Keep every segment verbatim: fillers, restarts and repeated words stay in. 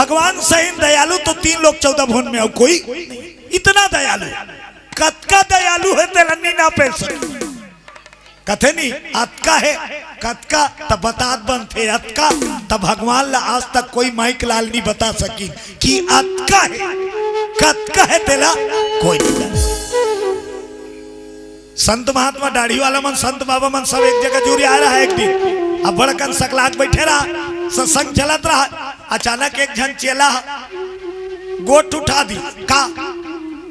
भगवान सही दयालु तो तीन लोक चौदह भुवन में अउ कोई नहीं। इतना दयालु, कतका दयालु हे तेला नी नापे सके। कथे नी, अतका हे, कतका त बतात बनथे, अतका त भगवान ला आज तक कोई माइक लाल नी बता सकिन कि अतका हे, कतका हे तेला कोई नी जाने। संत महात्मा, दाढ़ी वाला मन, संत बाबा मन सब एक जगह जुरिया रहा एक दिन। अब बड़कन सकलात बैठे रहा, सत्संग चलत रहा। अचानक एक झन चेला गोठ उठा दी, का?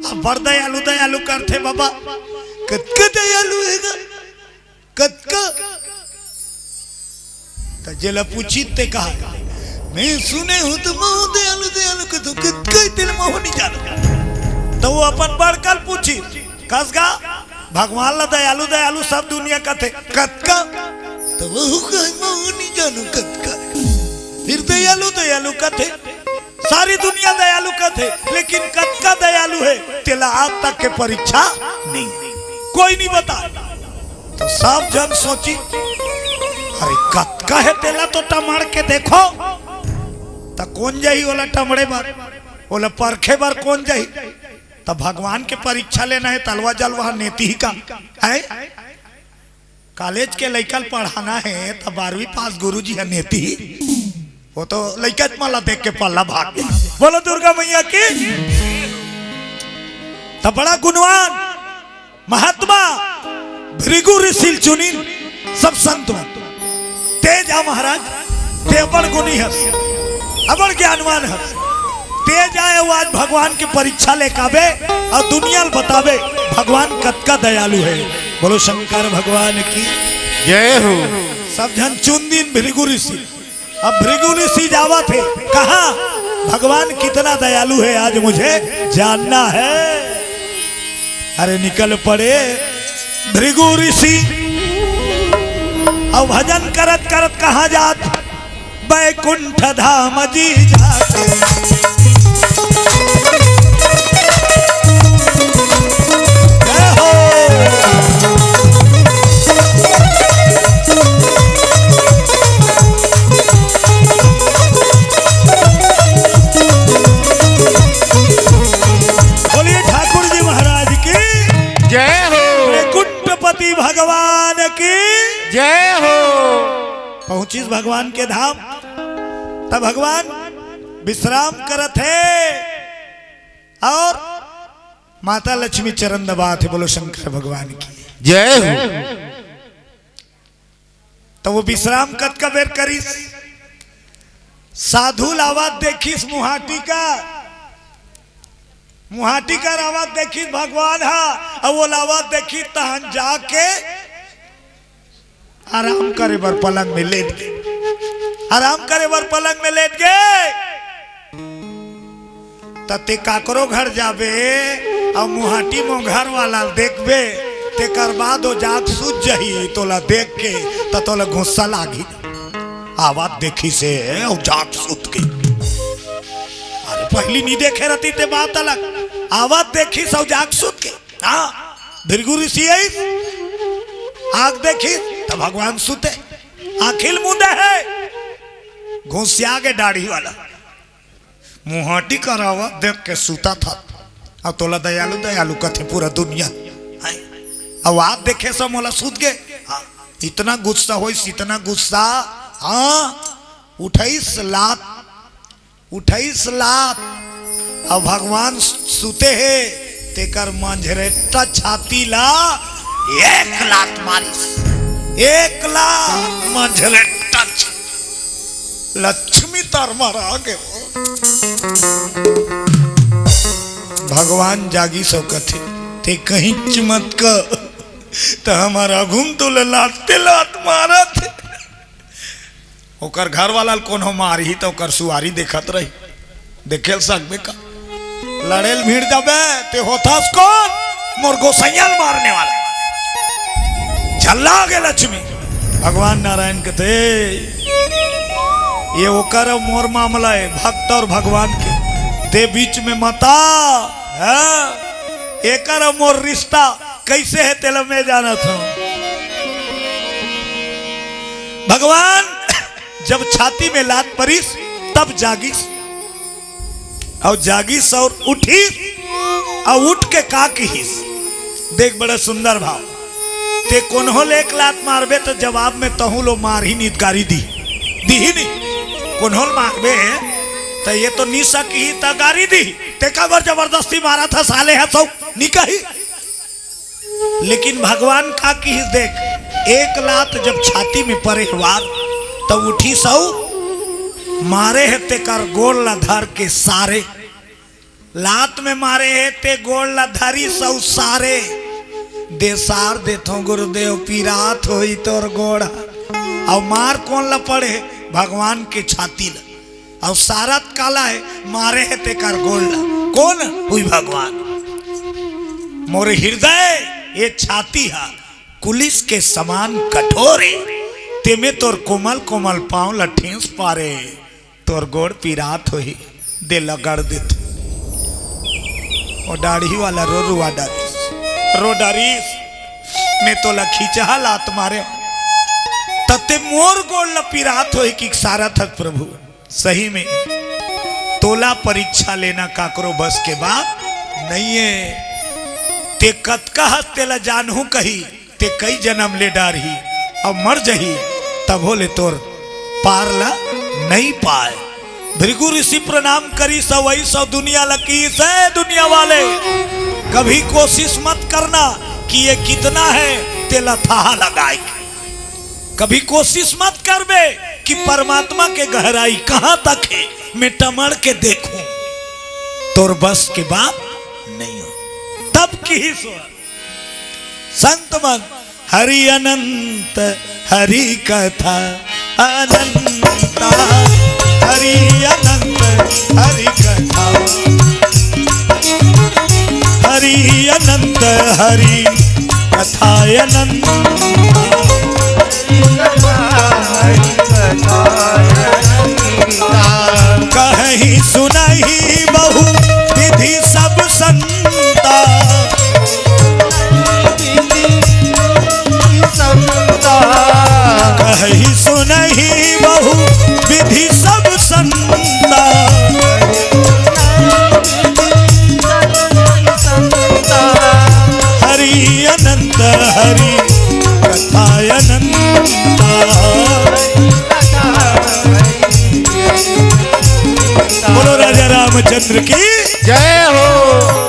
अब बड़ दयालु दयालु करथे बाबा, कतका दयालु हे गा, कतका। त जेला पूछी ते कहा, मैं सुने हूँ तो महू दयालु दयालु कथों, कतका हे तेला महू नी जानों। त वो अपन बड़कन पूछी, कस गा, भगवान ला दयालु दयालु सब दुनिया कथे, कतका? त वो कहे, महू नी जानों कतका। फिर दयालु दयालु कथे, सारी दुनिया दयालु कथे, लेकिन कतका दयालु हे तेला आज तक के परीक्षा नहीं, कोई नी बता। त सब झन सोची, अरे कतका हे तेला तो टमड़ के देखो। त कोन जाही ओला टमड़े बर, ओला परखे बर कोन जाही? त भगवान के परीक्षा लेना हे, त अलवा जलवा नेती ही का हे? कॉलेज के लइका ल पढ़ाना हे त बारहवीं पास गुरुजी ह नेती ही। वो तो लइका मन ला देख के पल्ला भाग गे। बोलो दुर्गा मैया की। त बड़ा गुणवान महात्मा भृगु ऋषि ल चुनिन सब संत मन। तें जा महाराज, तें अबड़ गुणी हस, अबड़ ज्ञानवान हस। तें जा, अउ आज भगवान के परीक्षा लेके आबे अउ दुनिया ल बताबे भगवान कतका दयालु हे। बोलो शंकर भगवान की। जय हो। सब झन चुन दिन भृगु ऋषि। अब भृगु ऋषि जावत हे, कहा, भगवान कितना दयालु हे, आज मुझे जानना है। अरे निकल पड़े भृगु ऋषि, अब भजन करत करत कहाँ जात? बैकुंठ धाम जी जात। जय हो। बोलिए ठाकुर जी महाराज की। जय हो। वैकुंठपति भगवान की। जय हो। पहुंचिस भगवान के धाम, तब भगवान विश्राम करत हे अउ माता लक्ष्मी चरण दबात हे। बोलो शंकर भगवान की। जय हो। त वो विश्राम कतका बेर करिस? साधु ल आवत देखिस मुहाटी कर, मुहाटी कर आवत देखिस भगवान ह, अउ वो ल आवत देखिस तहन जाके आराम करे बर पलंग में लेट गे। आराम करे बर पलंग में लेट गे। त तें काकरो घर जाबे अउ मुहाटी म घर वाला ल देखबे, तेकर बाद ओ जाग सूत जही तोला देख के, त तोला गुस्सा लागही। आवत देखिस हे अउ जाग सूत गे। अरे पहिली नी देखे रहती ते बात अलग, आवत देखिस अउ जाग सूत गे। हाँ, भृगु ऋषि आइस, आग देखिस त भगवान सुते, आँखी ल मूंदे हे, घुसिया गे दाढ़ी वाला। मुहाटी कर आवत देख के सुतत हस, अउ तोला दयालु दयालु कथे पूरा दुनिया। हैं? अउ आवत देखे से मोला सुत गे। हाँ, इतना गुस्सा होइस, इतना गुस्सा। हाँ, उठाइस लात, उठाइस लात। अउ भगवान सुते हे, तेकर मंझरेटा छाती ला एक लात मारिस, एक लात मंझरेटा छ-, लक्ष्मी तरमरा गे। भगवान जागिस अउ कथे, तें कहींच मत कह, त हमर आघू म तोला लाते लात मारत हे। ओकर घर वाला ल कोनो मारही त ओकर सुवारी देखत रही, देखे ल सकबे का? लड़े ल भिड़ जाबे, तें होथस कोन? मोर गोसइया ल मारने वाला। झल्ला गे लक्ष्मी। भगवान नारायण कथे, ये ओकर अउ मोर मामला हे, भक्त अउ भगवान के। तें बीच में मत आ, हैं? एकर अउ मोर रिश्ता कइसे हे तेला मैं जानत हंव। भगवान जब छाती में लात परिस तब जागिस। अउ जागिस अउ उठिस, अउ उठ के का किहिस? देख, बड़ा सुंदर भाव। ते कोन्हो ल एक लात मारबे, त जवाब में तहूं ल मारही नी, गारी दिही, दिही नी। कोन्हो ल मारबे, त ये तो नी सकिही, त गारी दिही। ते काबर जबरदस्ती मारथस साले ह, सउ नी कही। लेकिन भगवान का किहिस देख, एक लात जब छाती में परे हे वार, तब उठिस अउ मारे हे तेकर गोड़ ला धर के सारे। लात में मारे हे ते गोड़ ला धरिस अउ सारे, दे सार देथों गुरुदेव, पिरात होही तोर गोड़ ह। अउ मार कोन ला पड़े हे? भगवान के छाती ला। अउ सारत काला हे? मारे हे तेकर गोड़ ला। कोन? उही भगवान। मोर हृदय, ये छाती ह कुलिस के समान कठोर हे, तेमे तोर कोमल कोमल पांव ला ठेंस पारे, तोर गोड़ पिरात होही, दे लगड़ देथों। ओ डाढ़ी वाला रो रुआ डारिस, रो डारिस, मैं तोला खींचहा लात मारे, त ते मोर गोड़ ला पिरात होही कि सारत हस प्रभु। सही में तोला परीक्षा लेना काकरो बस के बात नइये। ते कतका हस तेला जानहूं कही, ते कई जनम ले डारही, अब मर जही, तभो ले तोर पार ला नइ पाय। भृगु ऋषि प्रणाम करिस अउ अइस अउ दुनिया ला किहिस, ए दुनिया वाले, कभी कोशिश मत करना कि ये कितना हे, तेला थाह लगाय के। कभी कोशिश मत करबे कि परमात्मा के गहराई कहां तक हे, मैं टमड़ के देखूं, तोर बस के बात नइ हो। तब किहिस संत मन, हरि अनंत, हरि कथा अनंता, हरि अनंत, हरि कथा, हरि अनंत, हरि कथा अनंता। कहहि सुनहि बहु विधि सब संता। कहहि सुनहि बहु विधि सब संता। हरि अनंत, हरि कथा अनंता। बोलो राजा रामचंद्र की। जय हो।